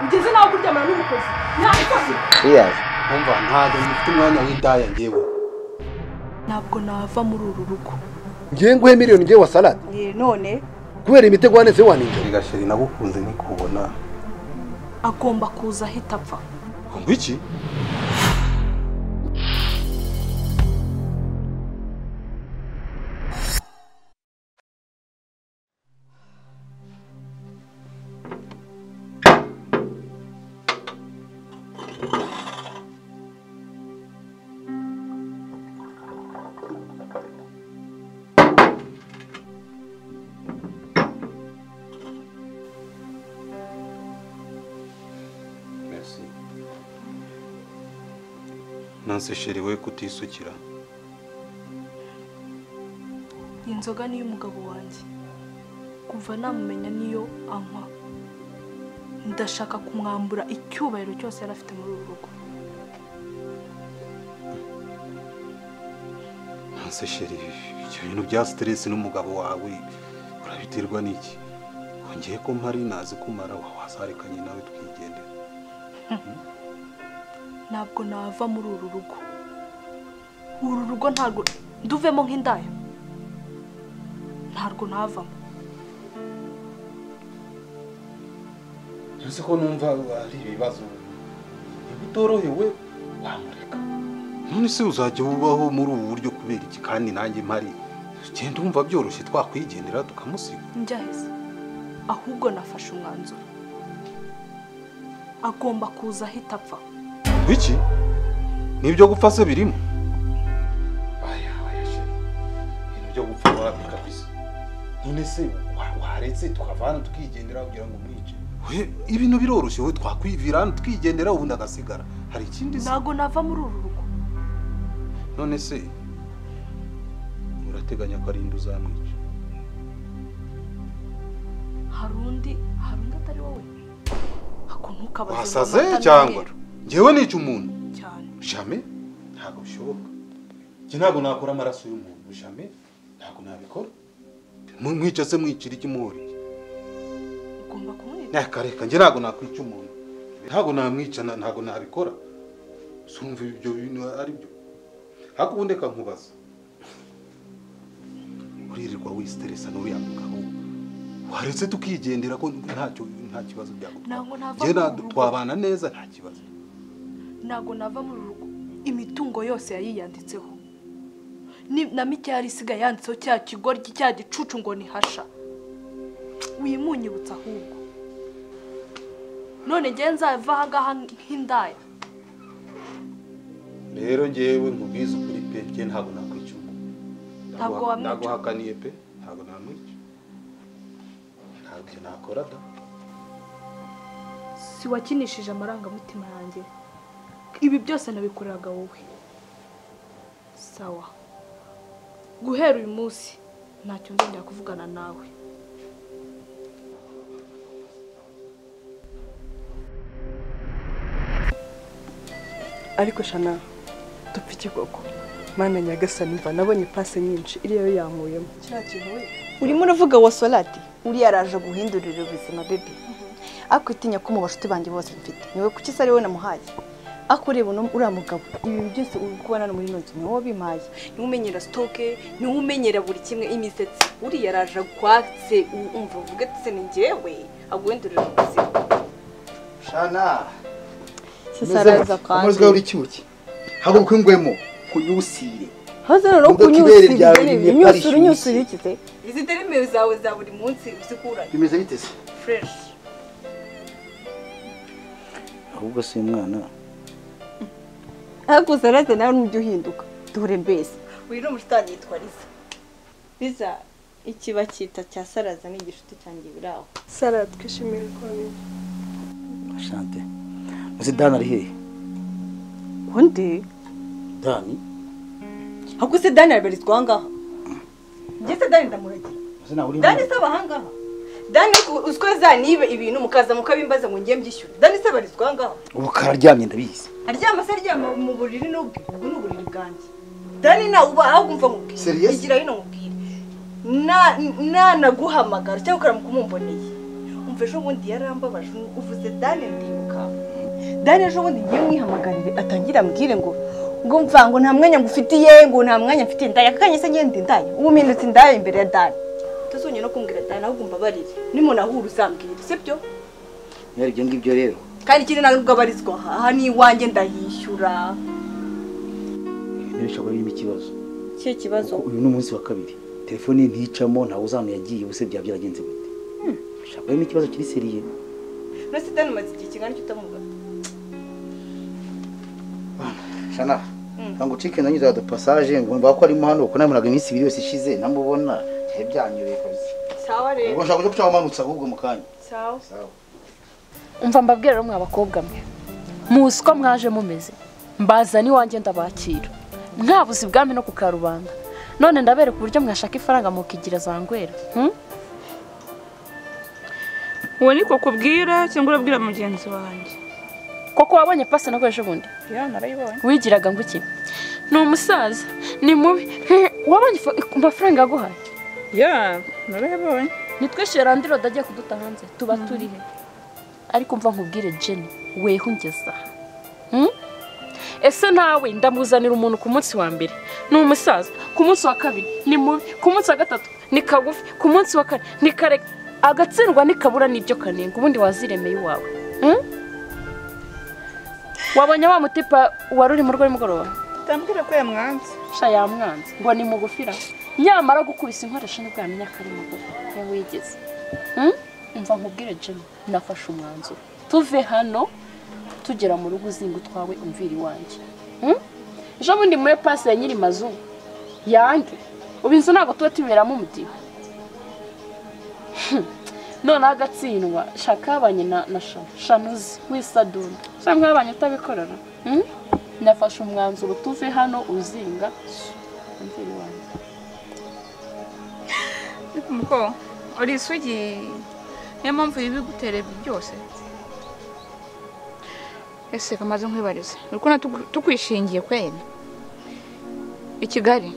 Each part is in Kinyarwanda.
Ugeze nawe kuryamana n'umukozi. Ntabwo. Yes. Umva ntabwo mfite umwanya w'indaya ngewe. Ntabwo nava muri uru rugo. Ngiye nguhe miliyoni ngiye wa salade. None kubera imitego waneze waninje. Gasheri nagukunze nikubona. Agomba kuza ahita apfa. Ngo iki? Nanse sheri we kutisukira. Inzoga ni y'umugabo wanjye. Kuva namumenya niyo anywa. Ndashaka kumwambura icyubahiro cyose yari afite muri uru rugo. Nanse sheri, ibyo bintu bya stress n'umugabo wawe urabiterwa n'iki? Wongeye ko mpari nazi kumara wazarekanye nawe twigendera. Ntabwo nava muri uru rugo. Uru rugo ntabwo nduvemo nk'indaya. Ntabwo navamo. Nzi ko numva ari ibibazo. Niba utorohewe wamureka. None se uzajya ubaho muri ubu buryo kubera iki kandi nanjye mpari? Genda umva byoroshye twakwigendera tukamusiga. Njyaheze. Ahubwo nafashe umwanzuro. Agomba kuza ahita apfa. Iki? Nibyo gupfa se birimo? Aya aya sheri. Ibintu byo gupfa wapi kabisa. None se waretse tukavana tukigendera kugira ngo umwice. We ibintu biroroshye we twakwivira tukigendera ubundi agasigara. Hari ikindi se? Ntago nava muri uru rugo. None se urateganya ko ari indu uzamwica? Harundi atari wowe. Hakuntuka wasaze cyangwa ngewe nica umuntu cyane. Jamais ntabwo bishoboka. Nge ntabwo nakora amaraso y'umuntu. Jamais ntabwo nabikora. Mwica se mwicira iki muhori? Ugomba kumwica. Nakareka nge ntabwo nakwica umuntu. Ntabwo namwica ntabwo nabikora. Sumva ibyo bintu ari byo. Hako ubundi ka nkubaza. Uririrwa wistressa n'uriya mugabo. Waretse tukigendera ko ntacyo nta kibazo byagutwara. Ntabwo nava. Twabana neza nta kibazo. Ntabwo nava muri rugo. Imitungo yose yayiyanditseho. Ni na mike yari isigaye yanditseho cya kigoryi cya gicucu ngo ni hasha. Wimunyibutsa ahubwo. None ngiye nzava aha ngaha nk'indaya. Rero ngewe nkubwiza ukuri pe nge ntabwo nakwica umuntu. Ntabwo wamwica. Naguhakaniye pe ntabwo namwica. Ntabwo nakora da. Si wakinishije amarangamutima yanjye. Ibi byose nabikoreraga wowe. Sawa. Guhera uyu munsi ntacyo nzongera kuvugana nawe. Ariko shana dupfa iki koko? Mana nyagasani mva nabonye passe nyinshi iriya yo yankuyemo. Kiriya kintu we urimo uravuga wa Solati uriya araje guhindurira ubuzima bebe. Akwitinya ko mu bashuti banjye bose mfite niwe kuki se ari we namuhaye. Akureba uriya mugabo ibi byose uri kubona no muri ino nzu niwe wabimpaye. Niwe umenyera stoke, niwe umenyera buri kimwe imisatsi. Uriya araje kwatse umva uvuge ati ni njyewe aguhindurira ubuzima. Shana sisaraza kandi amazwi uri cyuki. Haguruka ingwemo kunyusire. Haza no kunyusire. Nyusire nyusire iki se? Izi terime zawe za buri munsi uzikura. Bimeze bite se? Fresh. Ahubwo si umwana. Ariko saraza nawe nujya uhinduka. Dore mbese. Uyu ni umusitani yitwa Lisa. Lisa ikiba cyita cya Saraza ni igishuti cyanjye biraho. Sara twishimiye ko wamenye. Ashante. Muzi Dani ari hehe? Undi? Dani? Ahubwo se Dani arabarizwa aha ngaha? Njye se Dani ndamuragira. Dani se aba aha ngaha? Dani uziko zanibe ibintu mukaza mukabimbaza ngo ngiye mbyishyure. Dani se abarizwa aha ngaha? Ubu kararyamye ndabizi. Aryama se aryama mu buriri n'ubwe. Ubwo ni uburiri bwanjye. Dani nawe uba ahubwo umva nkubwire. Igira hino nkubwire. Na naguhamagara cyangwa ukaramuka umumboneye. Umva ejo bundi yarambabaje uvuze Dani ndibuka. Dani ejo bundi ngiye mwihamagarire atangira ambwire ngo mva ngo nta mwanya ngufitiye, ngo nta mwanya mfitiye ndaya kakanye se ngende ndaya. Ubu mpindutse indaya imbere ya Dani. Tuzonye no kumbwira Dani ahubwo mbabarire. Nimunahura uzambwira, sibyo? Yari ibyo ngibyo rero. Kandi ikindi ntabwo abarizwa aha ni iwanjye ndayishyura. Ibintu bishobora birimo ikibazo. Cye kibazo? Uyu ni umunsi wa kabiri. Telefone nticamo ntawe uzanu yagiye ubuse bya byaragenze gute. Bishobora birimo ikibazo kiri seriye. Nose Dani umaze igihe kingana iki utamubona? Shana. Ngo ucike nanyuze de passage ngo mba ko arimo hano ko namuraga iminsi ibiri yose ishize namubona cyari byanyureye kabisa. Sawa rero. Ubwo nshaka kujya guca wamanutse ahubwo mu kanya. Sawa. Sawa. Umva mbabwira rero mwa bakobwa mwe. Muzi ko mwaje mumeze. Mbaza ni wanjye ndabakira. Mwabuze ibwami no kukarubanda. None ndabereka uburyo mwashaka ifaranga mukigira zangwera. Uwo niko kubwira cyangwa urabwira mugenzi wanjye? Koko wabonye passe nako ejo bundi? Ya narayibonye. Wigiraga ngo iki? Ni umusaza, ni mubi. Wabonye amafaranga yaguhaye? Ya, narayibonye. Nitwishyura Landlord agiye kuduta hanze, tuba turi he? Ariko mva nkubwire Jenny, weho ungeza. Ese nawe ndamuzanira umuntu ku munsi wa mbere, ni umusaza, ku munsi wa kabiri ni mubi, ku munsi wa gatatu ni kagufi, ku munsi wa kane ni kare, agatsindwa nikabura n'ibyo kanenga, ubundi waziremeye iwawe. Wabonye wa mutipa wari uri mu rugo nimugoroba? Tambwira ko yamwanze. Sha yamwanze. Ngo ni mugufira. Nyamara gukubisa inkoresho nibwo yamenya ko ari mugufi. Yawigeze. Umva nkubwire Jenny, nafashe umwanzuro. Tuve hano tugera mu rugo uzinga utwawe umvira iwanjye. Ejo bundi muri passe ya nyiri mazu yange. Ubu inzu ntabwo tuba tuberamo umudiho. None agatsindwa shakabanye na Shanuzi wisadunda. Sha mwabanye utabikorera. Nafashe umwanzuro tuve hano uzinga umvira iwanjye. Muko uri isugi niyo mpamvu ibigutere byose. Ese kamaze nkwibariza uriko tukwishingiye kwene i Kigali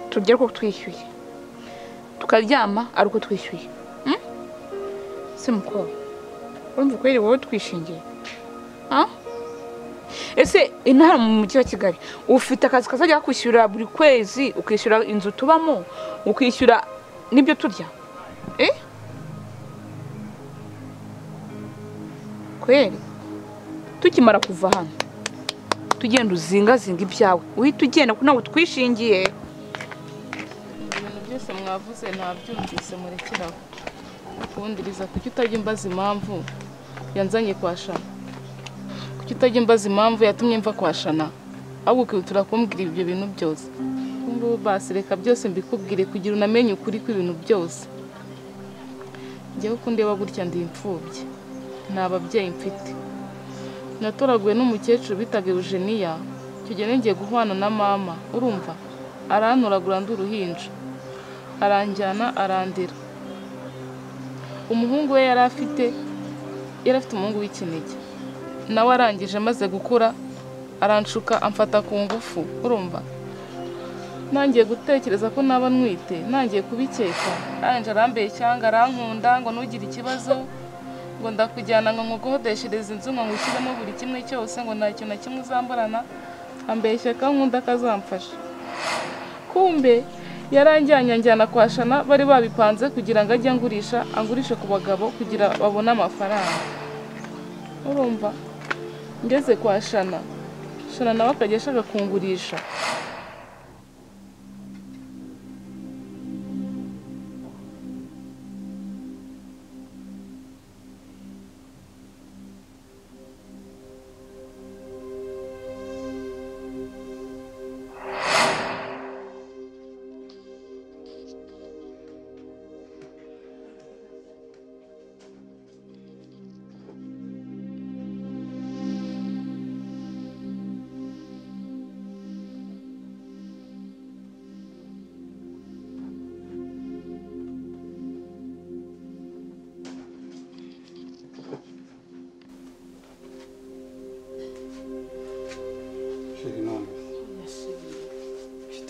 tugere ko twishyuye tukaryama ari uko twishyuye. Se muko urumva kweri wowe twishingiye? Ese intara mu mujyi wa Kigali ufite akazi kazajya kwishyura buri kwezi, ukishyura inzu tubamo, ukishyura n'ibyo turya? Kweri tukimara kuva hano tugenda uzingazinga ibyawe uhita ugenda kuko ntabwo twishingiye. Ibintu byose mwavuze ntabyumvise murekeraho. Ukundiriza kuki utajya imbaza impamvu yanzanye kwa Shana? Kuki utajya imbaza impamvu yatumye mva kwa Shana? Ahubwo ukihutira kumbwira ibyo bintu byose. Kumbe basi reka byose mbikubwire kugira unamenye ukuri kw'ibintu byose. Njyewe uko ndeba gutya ndi imfubyi. Nta babyeyi mfite. Natoraguwe n'umukecuru bitaga Eugenia, icyo gihe ngiye guhwana na mama, urumva? Arantoragura ndi uruhinja. Aranjyana arandera. Umuhungu we yari afite umuhungu w'ikinege. Nawe arangije amaze gukura aranshuka amfata ku ngufu, urumva? Nangiye gutekereza ko naba ntwite, nangiye kubikeka. Arangije arambeye cyangwa arankunda ngo ntugire ikibazo, ngo ndakujyana ngo nkugodeshereze inzu ngo ngushyiremo buri kimwe cyose ngo nta kintu na kimwe uzamburana, ambeshya ko nkunda akazamfasha. Kumbe yaranjyanye anjyana kwa Shana bari babipanze kugira ngo ajye angurisha, angurishe ku bagabo kugira babone amafaranga. Urumva? Ngeze kwa Shana, Shana nawe akajya ashaka kungurisha.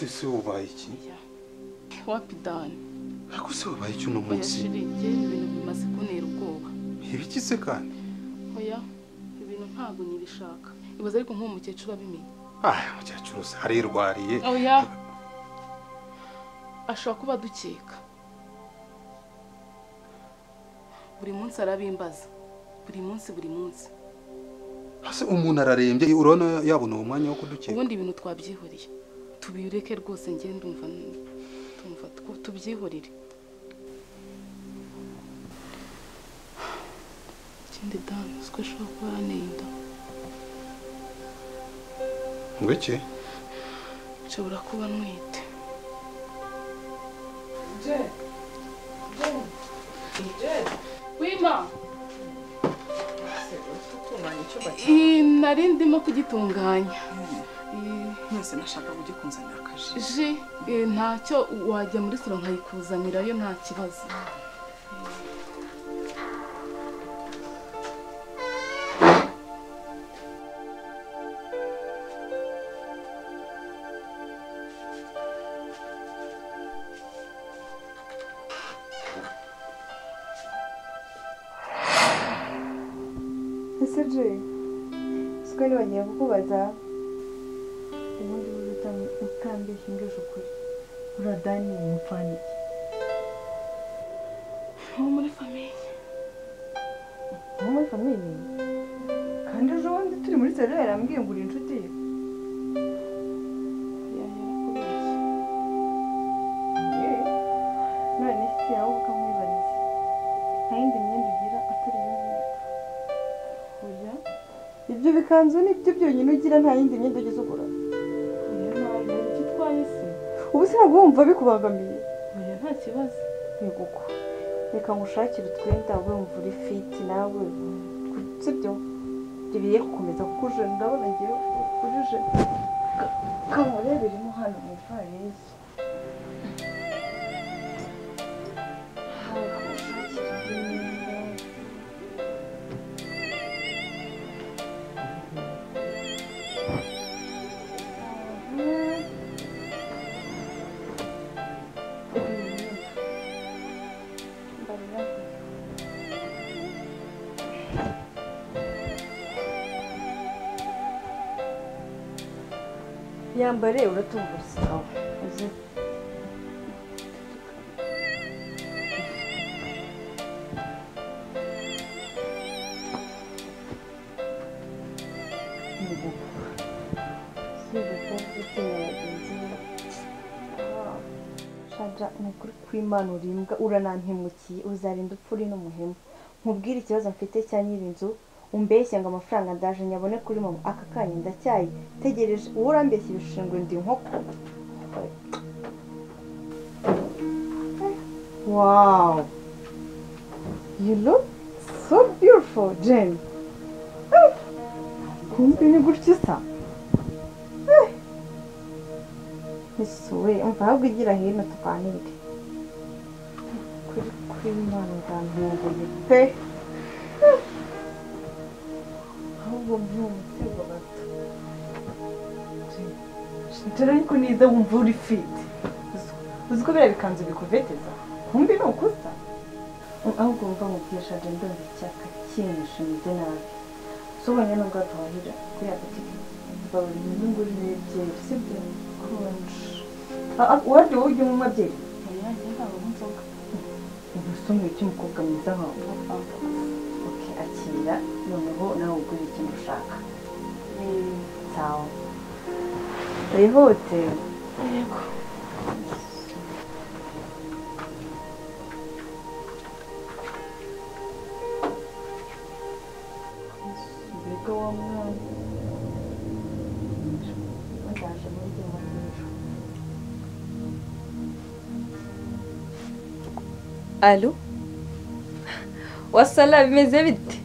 Ese ubaye iki? Wapi Dani? Ariko se wabaye icyo uno munsi? Oya shiri, njye ibintu bimaze kuntera ubwoba. Ibiki se kandi? Oya, ibintu ntabwo nibishaka. Ibaze ariko nk'uwo mukecuru abimenye. Ah, mukecuru se arirwariye. Oya. Ashobora kuba adukeka. Buri munsi arabimbaza. Buri munsi buri munsi. Ase umuntu ararembye urabona yabona uwo mwanya wo kudukeka. Ubundi ibintu twabyihoreye. Tubireke rwose njye ndumva tumva tubyihorere. Ikindi Dan, siko ashobora kuba yaranteye inda. Ngo iki? Nshobora kuba ntwite. Wima! Nari ndimo kugitunganya. Mwese nashaka ujye kunzanira akaji. Ji, ntacyo wajya muri salo nkayikuzanirayo nta kibazo. Ese Jay, siko nibagiye kukubaza ubundi buryo utambeshye umbwije ukuri uriya Dani ni umupfana iki? Wo muri famiye. Wo muri famiye? Kandi ejo bundi turi muri salo yarambwiye ngo uri inshuti ye. Yarakubeshye. None se ahubwo ukamwibariza nta yindi myenda ugira atari iyo ngiyo? Oya, ibyo bikanzu nibyo byonyine ugira nta yindi myenda ugeze ugura. Oya ntayo, icyo utwaye se? Ubu sinabwo wumva bikubangamiye? Oya nta kibazo. Yego ko. Reka ngushakire utwenda ube wumva uri fiti nawe, sibyo? Ibyo bigiye gukomeza kuko uje ndabona ngewe uje. Kamureberemo hano mu ivarisi. Yambare uratumva sawa. Uzi Shaja ni ukuri kw'Imana urimbwa uranampemukiye uzarinda upfa uri n'umuhemu. Nkubwire ikibazo mfite cya nyir'inzu umbeshye ngo amafaranga ndaje nyabone kuri mama aka kanya ndacyayi tegereje uwo urambeshye ibishingwe ndi inkoko. Wow, you look so beautiful, Jane. Kumbe ni gutya usa. Ese umva ahubwo igira hino tuganire. Kuri kw'Imana urantunguye pe. Ahubwo mbyumutego bato. Shitara ariko niza wumva uri fit. Uzi ko biriya bikanzu bikuveteza? Kumbe ni ukusa. Ahubwo wumva mubwira Jane ndumva icyaka kinyishe meze nabi. So ubonye nubwo duhahira kuri ya butike. Buri ngurire ebyiri sibyo? Konje. Waryo wowe ujya unywa byeri? Oya njye ntabwo nywa inzoga. Ubu se umukobwa mwiza nkawe? Okay, akira noneho nawe ugure ikintu ushaka. Sawa. Wihute. Yego. Mbega wa mwana. Ndaje muri ibyo ngibyo. Alo? Wasala bimeze bite?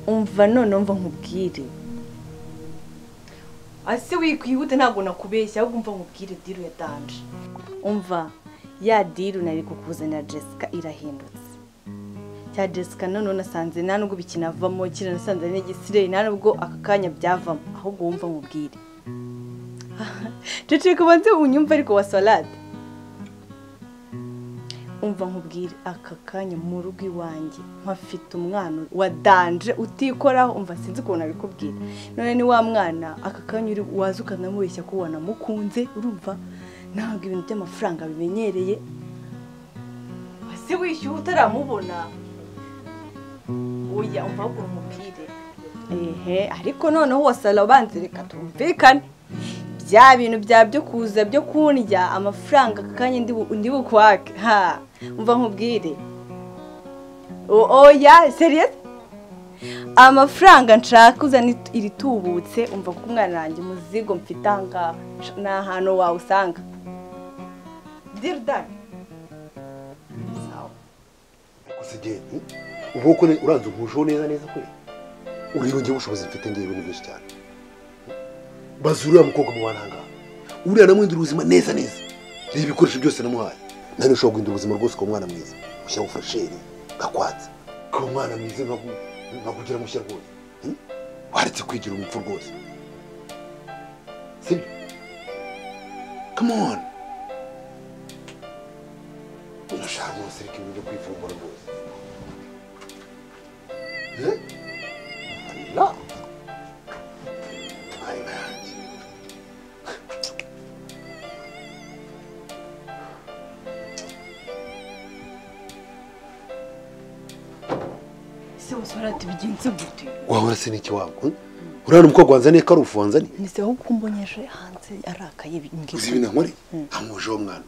Umva none umva nkubwire. Ase wikwihute ntabwo nakubeshya ahubwo umva nkubwire deal ya danje. Umva ya deal nari kukuzanira Jessica irahindutse. Cya Jessica none nasanze nta nubwo bikinavamo kiranasanze n'igisireye nta nubwo aka kanya byavamo ahubwo wumva nkubwire. Ceceka ubanze unyumve ariko wa salade. Umva nkubwire aka kanya mu rugo iwanjye mpafite umwana wa danje utikoraho, umva sinzi ukuntu abikubwira. None ni wa mwana aka kanya uri waza ukanamubeshya ko wanamukunze, urumva ntabwo ibintu by'amafaranga bimenyereye. Ese wishyuye utaramubona? Oya umva ko umubwire. Ehe, ariko noneho wasala banze reka tumvikane. Bya bintu bya byo kuza byo kundya amafaranga akanya ndi bukwake. Ha, umva nkubwire. Oya, serious? Amafaranga nshaka uzana iri tubutse, umva ko umwana wanjye muzigo mfitanga na hano wawusanga. Dear dad. Kusigeni, ubu ko uranze nkujo neza neza kwe. Uriyo ngiye ubushobozi mfite ngiye ibintu byinshi cyane. Bazuriya mukobwa mu bananga. Uriya namwindura ubuzima neza neza. Reba ibikoresho byose namuhaye. Nani ushobora guhindura ubuzima rwose kwa mwana mwiza. Ushyira fresheri gakwatsa. Kwa mwana mwiza nkakugira mushya rwose. Waretse kwigira umupfu rwose. Sibyo? Come on. Urashaka rwose reka ibintu byo kwivumbura rwose. Eh? Allah. Bigenze gute? Wahora se niki wangu? Urana umukobwa wanzaniye karufu wanzaniye? Nise aho kumbonyeje hanze arakaye ngiye. Uzi ibintu nkore? Amuje uwo mwana.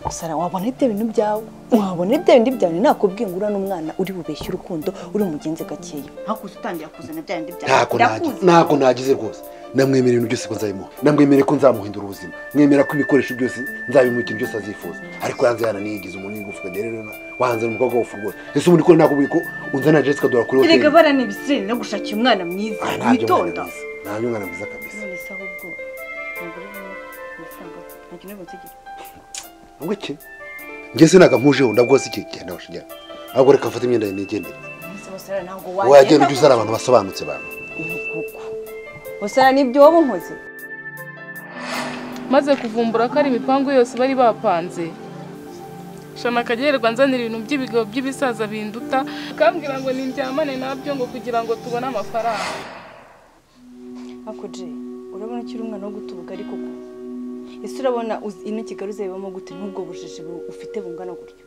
Usara wabona ibyo bintu byawe, wabona ibyo bindi byawe nakubwiye ngo urana umwana uri bubeshye urukundo uri mugenze gakeya. Hakuze utangira kuzana bya bindi byawe. Nako nagize rwose. Namwemera ibintu byose ko nzabimuha. Namwemere ko nzamuhindura ubuzima. Mwemera ko ibikoresho byose nzabimuha ikintu byose azifuza. Ariko yanze yananigize umuntu w'ingufu rero wanze umukobwa w'ufu rwose. Ese umuntu ko nakubwiye ko unzana Jessica dora kuri hotel. Erega barane ibisirene no gushakira umwana mwiza witonda. Ntabyo umwana mwiza kabisa. None se ahubwo amafaranga ntakintu nsigira. Ngo iki? Nge sinaga mpujeho ndabwose iki genda washijya. Ahubwo reka mfate imyenda nigendere. Wagenda ujye uzana abantu basobanutse bantu. Usara nibyo wowe nkoze. Maze kuvumbura ko ari imipango yose bari bapanze. Shana kagererwa nzanira ibintu by'ibigabo by'ibisaza binduta, kambwira ngo nindyamane nabyo ngo kugira ngo tubone amafaranga. Ako je, urabona kiri umwana wo gutubuga ariko ko. Ese urabona ino kigaruze bibamo gute n'ubwo bujiji ufite bungana gutyo.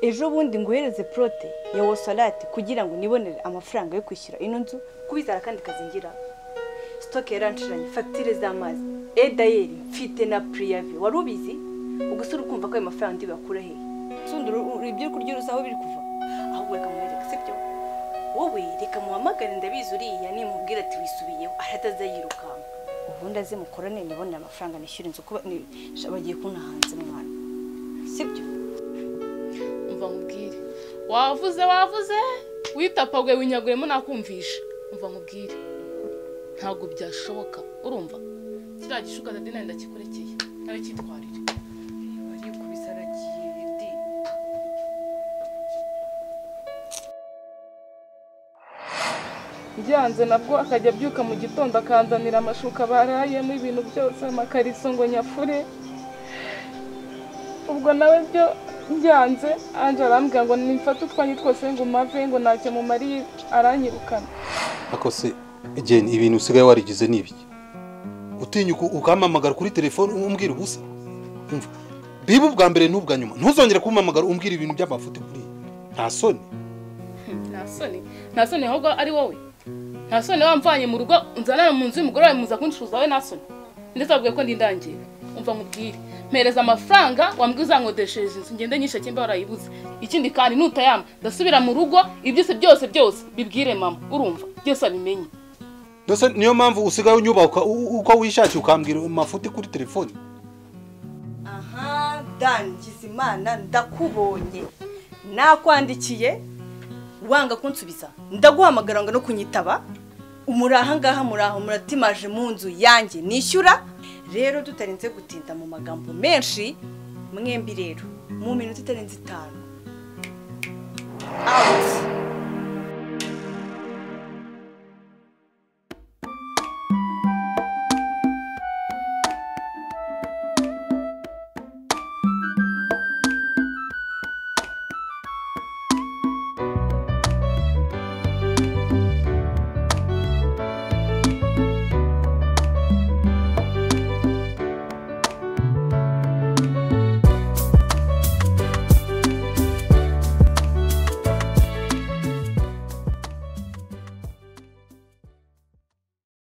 Ejo bundi nguhereze prote ya wosalati kugira ngo nibonere amafaranga yo kwishyura ino nzu kubizara kandi kazingira. Stock yaranshiranye, facture z'amazi, edayeri mfite na priave. Wari ubizi? Ugusura ukumva ko ayo mafaranga ndi bakura he? Sundura ibyo kurya urusaho biri kuva. Ahubwo reka mwereke sibyo? Wowe reka muhamagare ndabizi uriya nimubwira ati wisubiyeho arataza yirukanka. Ubundi aze mukorane nibonere amafaranga nishyura inzu kuba bagiye kuna hanze mwana. Sibyo? Umva nkubwire. Wavuze witapagwe winyaguremo nakumvisha. Umva nkubwire. Ntabwo byashoboka urumva? Kiriya gishuka dadina ndakikurekeye. Nawe cyitwarire. Bari kubisaragiye di. Byanze nabwo akajya abyuka mu gitondo akanzanira amashuka barayemo ibintu byose amakariso ngo nyafure. Ubwo nawe byo byanze anje arambwira ngo nimfate utwanyi twose ngo mave ngo ntacyo mumariye aranyirukana. Akose Jane ibintu usigaye warigize nibiki? Utinyuka ukampamagara kuri telefone umbwira ubusa? Umva biba ubwa mbere n'ubwa nyuma ntuzongere kumpamagara umbwira ibintu by'amafuti kuri nta soni. Nta soni nta soni ahubwo ari wowe. Nta soni wamvanye mu rugo unzana mu nzu y'umugore wawe muza kuncuruza we nta soni. Ndetse abwiye ko ndindangiye. Umva nkubwire. Mpereza amafaranga wambwiye uzankodeshereza inzu ngende nyishe kimba warayibuze. Ikindi kandi nutayama ndasubira mu rugo ibyose byose byose bibwire mama urumva byose abimenye. Ndose niyo mpamvu usigaye unyubaka uko wishakiye ukambwira amafuti kuri telefone. Aha Dan Gizimana ndakubonye. Nakwandikiye wanga kunsubiza. Ndaguhamagara ngo no kunyitaba. Umuraha ngaha muraho muratimaje mu nzu yanjye nishyura. Rero tutarinze gutinda mu magambo menshi mwembi rero mu minota itarenze 5. Out.